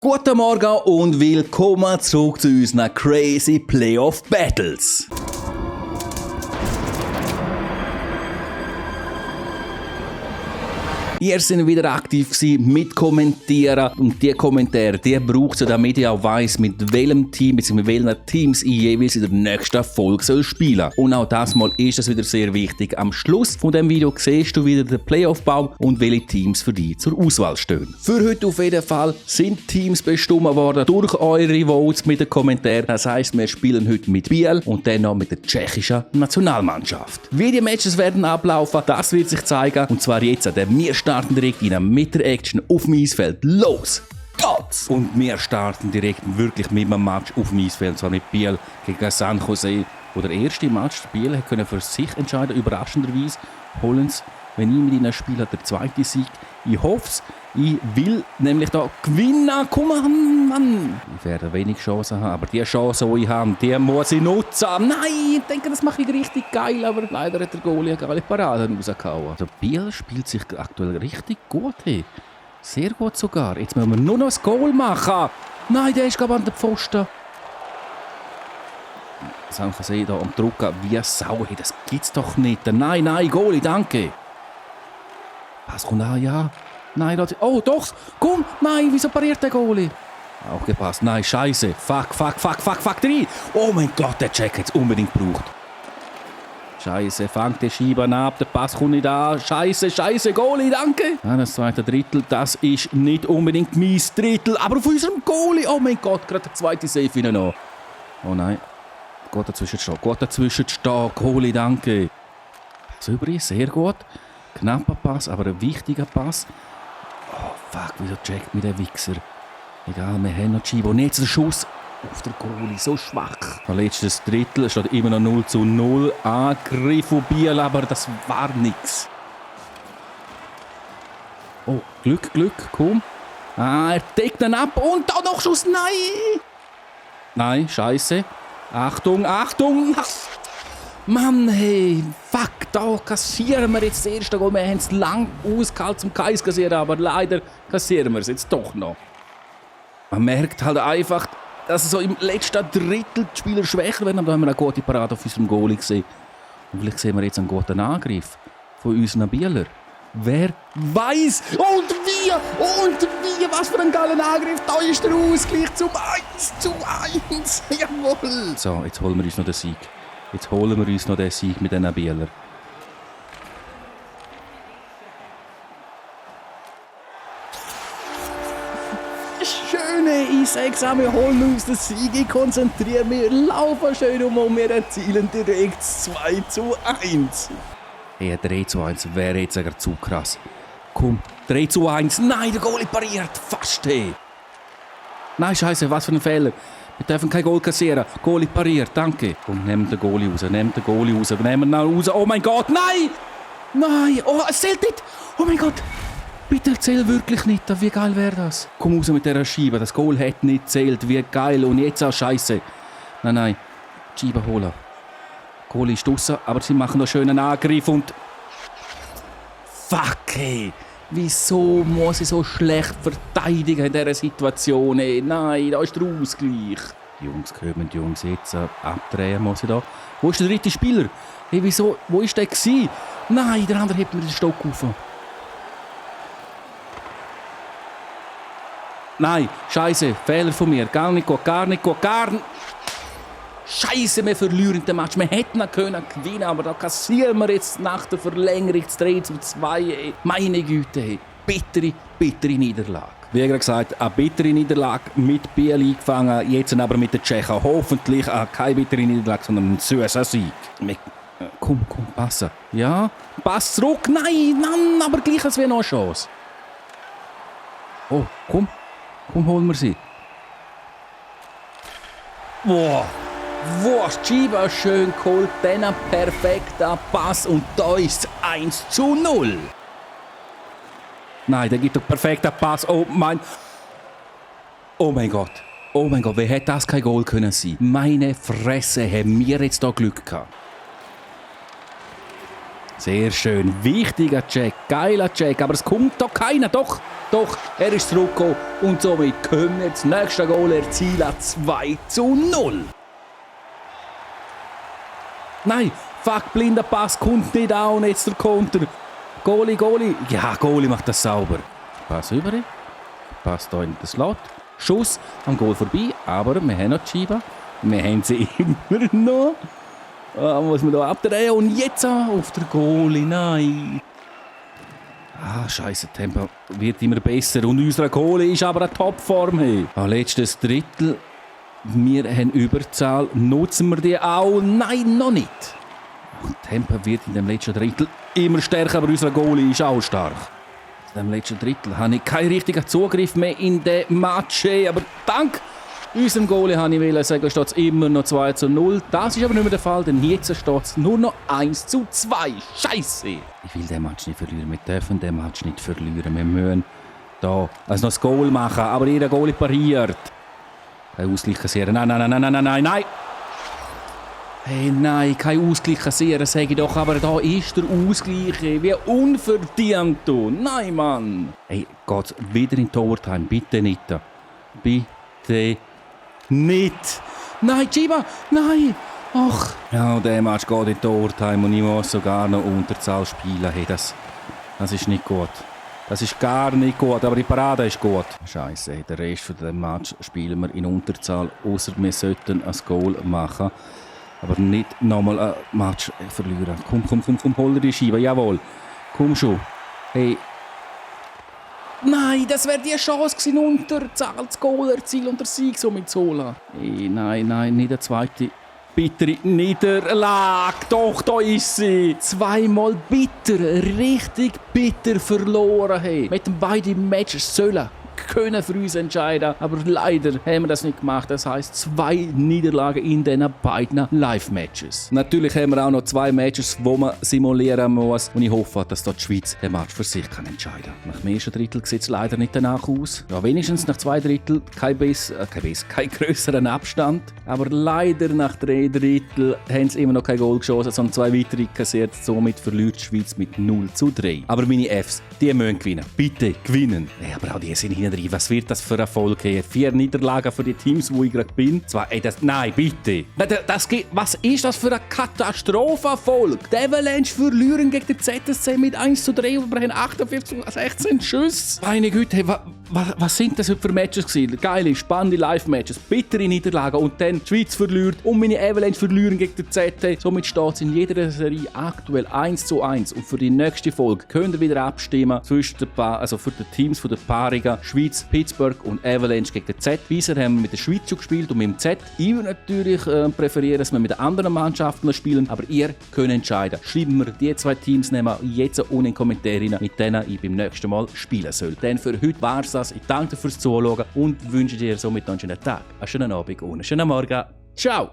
Guten Morgen und willkommen zurück zu unseren Crazy Playoff Battles. Ihr seid wieder aktiv gewesen, mit Kommentieren und die Kommentare, die braucht ihr, damit ich auch weiss, mit welchem Team bzw. mit welchen Teams ich jeweils in der nächsten Folge spielen soll. Und auch das Mal ist es wieder sehr wichtig. Am Schluss von dem Video siehst du wieder den Playoff-Baum und welche Teams für dich zur Auswahl stehen. Für heute auf jeden Fall sind Teams bestimmt worden durch eure Votes mit den Kommentaren. Das heisst, wir spielen heute mit Biel und dann noch mit der tschechischen Nationalmannschaft. Wie die Matches werden ablaufen, das wird sich zeigen. Und zwar jetzt, wir starten direkt mit der Action auf dem Eisfeld. Los geht's! Und wir starten direkt wirklich mit einem Match auf dem Eisfeld. Und zwar mit Biel gegen San Jose. Wo der erste Match, Biel konnte für sich entscheiden. Überraschenderweise holen sie, wenn ich mit ihnen spiele, der zweite Sieg. Ich hoffe es. Ich will nämlich da gewinnen. Komm an, Mann! Ich werde wenig Chancen haben, aber die Chance, die ich habe, die muss ich nutzen. Nein, ich denke, das mache ich richtig geil, aber leider hat der Goalie eine geile Parade rausgehauen. Also Biel spielt sich aktuell richtig gut. Hey. Sehr gut sogar. Jetzt müssen wir nur noch ein Goal machen. Nein, der ist gerade an der Pfosten. San Jose da am Drucken wie Sau. Hey, das gibt's doch nicht. Nein, Goalie, danke. Was kommt an? Ja. Nein, das... Oh, doch! Komm! Nein, wieso pariert der Goalie? Auch gepasst. Nein, scheiße. Fuck, 3. Oh mein Gott, der Check hat es unbedingt gebraucht. Scheiße, fangt den Schieber ab, der Pass kommt nicht an. Scheiße, Goalie, danke! Ja, das zweite Drittel, das ist nicht unbedingt mein Drittel, aber auf unserem Goalie. Oh mein Gott, gerade der zweite Safe rein noch. Oh nein. Gut dazwischen stehen. Goalie, danke. So übrigens, sehr gut. Knapper Pass, aber ein wichtiger Pass. Oh fuck, wieso checkt mich der Wichser? Egal, wir haben noch Chibo. Und jetzt der Schuss auf der Goalie, so schwach. Letztes Drittel steht immer noch 0:0. Angriff von Biel, aber das war nix. Oh, Glück, komm. Er deckt ihn ab und da noch Schuss, nein! Nein, scheiße. Achtung! Mann, hey, fuck, da kassieren wir jetzt das erste Goal. Wir haben es lang ausgehalten zum Kais kassieren, aber leider kassieren wir es jetzt doch noch. Man merkt halt einfach, dass so im letzten Drittel die Spieler schwächer werden, aber da haben wir eine gute Parade auf unserem Goalie gesehen. Und vielleicht sehen wir jetzt einen guten Angriff von unseren Bieler. Wer weiß? Und wie, was für ein geiler Angriff. Da ist der Ausgleich zum 1:1. Jawohl. So, jetzt holen wir uns noch den Sieg. Mit diesen Bieler. Schöne, ich sag's auch, wir holen uns den Sieg, ich konzentriere mich, laufen schön und wir erzielen direkt 2:1. Hey, 3:1 wäre jetzt sogar zu krass. Komm, 3:1. Nein, der Goalie pariert. Fast. Hey. Nein, scheiße, was für ein Fehler. Wir dürfen kein Goal kassieren. Goalie pariert, danke. Und nehmt den Goalie raus. Oh mein Gott, nein! Nein, oh, es zählt nicht. Oh mein Gott. Bitte zähl wirklich nicht. Wie geil wäre das? Komm raus mit dieser Scheibe. Das Goal hat nicht zählt. Wie geil. Und jetzt auch scheiße. Nein. Die Scheibe holen. Goalie ist draussen, aber sie machen noch einen schönen Angriff und... Fuck, hey. Wieso muss ich so schlecht verteidigen in dieser Situation? Hey, nein, da ist der Ausgleich. Jungs, jetzt abdrehen muss ich da. Wo ist der dritte Spieler? Hey, wieso? Wo ist der gewesen? Nein, der andere hebt mir den Stock auf. Nein, scheiße, Fehler von mir. Gar nicht gut. Scheiße, wir verlieren den Match. Wir hätten gewinnen können, aber da kassieren wir jetzt nach der Verlängerung 3:2. Meine Güte, hey. Bittere Niederlage. Wie gesagt, eine bittere Niederlage mit Biel eingefangen, jetzt aber mit den Tschechen. Hoffentlich keine bittere Niederlage, sondern ein süßer Sieg. Komm, passen. Ja, pass zurück. Nein, aber gleich als wäre noch eine Chance. Oh, komm, holen wir sie. Boah. Schieber schön geholt, dann ein perfekter Pass und da ist es 1:0. Nein, der gibt doch perfekter Pass. Oh mein Gott, wer hätte das kein Goal können sein? Meine Fresse, haben wir jetzt da Glück gehabt. Sehr schön, wichtiger Check, geiler Check, aber es kommt doch keiner, doch. Doch, er ist zurückgekommen und somit können wir das nächste Goal erzielen. 2:0. Nein, fuck, blinder Pass kommt nicht an. Jetzt der Konter. Goalie. Ja, Goalie macht das sauber. Pass über. Pass hier in den Slot. Schuss am Goal vorbei. Aber wir haben noch die Scheibe. Wir haben sie immer noch. Muss man hier abdrehen. Und jetzt auf der Goalie. Nein. Scheiße, Tempo wird immer besser. Und unser Goalie ist aber eine Topform. Hey. Letztes Drittel. Wir haben Überzahl. Nutzen wir die auch? Nein, noch nicht. Und Tempo wird in dem letzten Drittel immer stärker, aber unser Goalie ist auch stark. In dem letzten Drittel habe ich keinen richtigen Zugriff mehr in den Match. Aber dank unserem Goalie habe ich sagen, steht es immer noch 2:0. Das ist aber nicht mehr der Fall, denn jetzt steht es nur noch 1:2. Scheiße! Ich will den Match nicht verlieren. Wir dürfen den Match nicht verlieren. Wir müssen da also noch das Goal machen, aber jeder Goalie pariert. Kein Ausgleich kassieren. Nein! Hey, nein, kein Ausgleich kassieren, sage ich doch, aber da ist der Ausgleich. Wie unverdient, du. Nein, Mann. Hey, Gott, wieder in die Overtime. Bitte nicht. Bitte nicht. Nein, Chiba, nein. Ach. Ja, der Match geht in die Overtime und ich muss sogar noch Unterzahl spielen. Hey, das ist nicht gut. Das ist gar nicht gut, aber die Parade ist gut. Scheiße, den Rest von dem Match spielen wir in Unterzahl, außer wir sollten ein Goal machen. Aber nicht nochmal ein Match verlieren. Komm, hol dir die Scheibe, jawohl. Komm schon. Hey. Nein, das wäre die Chance gewesen, Unterzahl, das Goal erzielen und der Sieg somit zu holen. Hey, nein, nicht der zweite. Bittere Niederlage. Doch, da ist sie. Zweimal bitter, richtig bitter verloren. Hey. Mit den beiden Matches sollen können für uns entscheiden, aber leider haben wir das nicht gemacht. Das heisst 2 Niederlagen in diesen beiden Live-Matches. Natürlich haben wir auch noch 2 Matches, wo man simulieren muss und ich hoffe, dass dort die Schweiz den Match für sich entscheiden kann. Nach dem ersten Drittel sieht es leider nicht danach aus. Ja, wenigstens nach 2 Drittel kein grösseren Abstand, aber leider nach 3 Drittel haben sie immer noch kein Goal geschossen, sondern 2 weitere kassiert. Somit verliert die Schweiz mit 0:3. Aber meine Fs, die müssen gewinnen. Bitte gewinnen. Ja, aber auch die sind hinten drin. Was wird das für ein Erfolg? 4 Niederlagen für die Teams, wo ich gerade bin. Nein, bitte. Was ist das für ein Katastrophenerfolg? Die Avalanche verlieren gegen den ZSC mit 1:3 und wir haben 48-16 Schüsse. Meine Güte, hey, was sind das für Matches gewesen? Geile, spannende Live-Matches, bittere Niederlagen und dann die Schweiz verliert und meine Avalanche verlieren gegen den ZSC. Somit steht es in jeder Serie aktuell 1:1 und für die nächste Folge könnt ihr wieder abstimmen zwischen für die Teams von der Paarungen Schweiz, Pittsburgh und Avalanche gegen den Z. Bisher haben wir mit der Schweiz schon gespielt und mit dem Z. Ich würde natürlich präferieren, dass wir mit den anderen Mannschaften spielen, aber ihr könnt entscheiden. Schreiben wir die 2 Teams nehmen jetzt unten in die Kommentare rein, mit denen ich beim nächsten Mal spielen soll. Denn für heute war es das. Ich danke dir fürs Zuschauen und wünsche dir somit noch einen schönen Tag, einen schönen Abend und einen schönen Morgen. Ciao!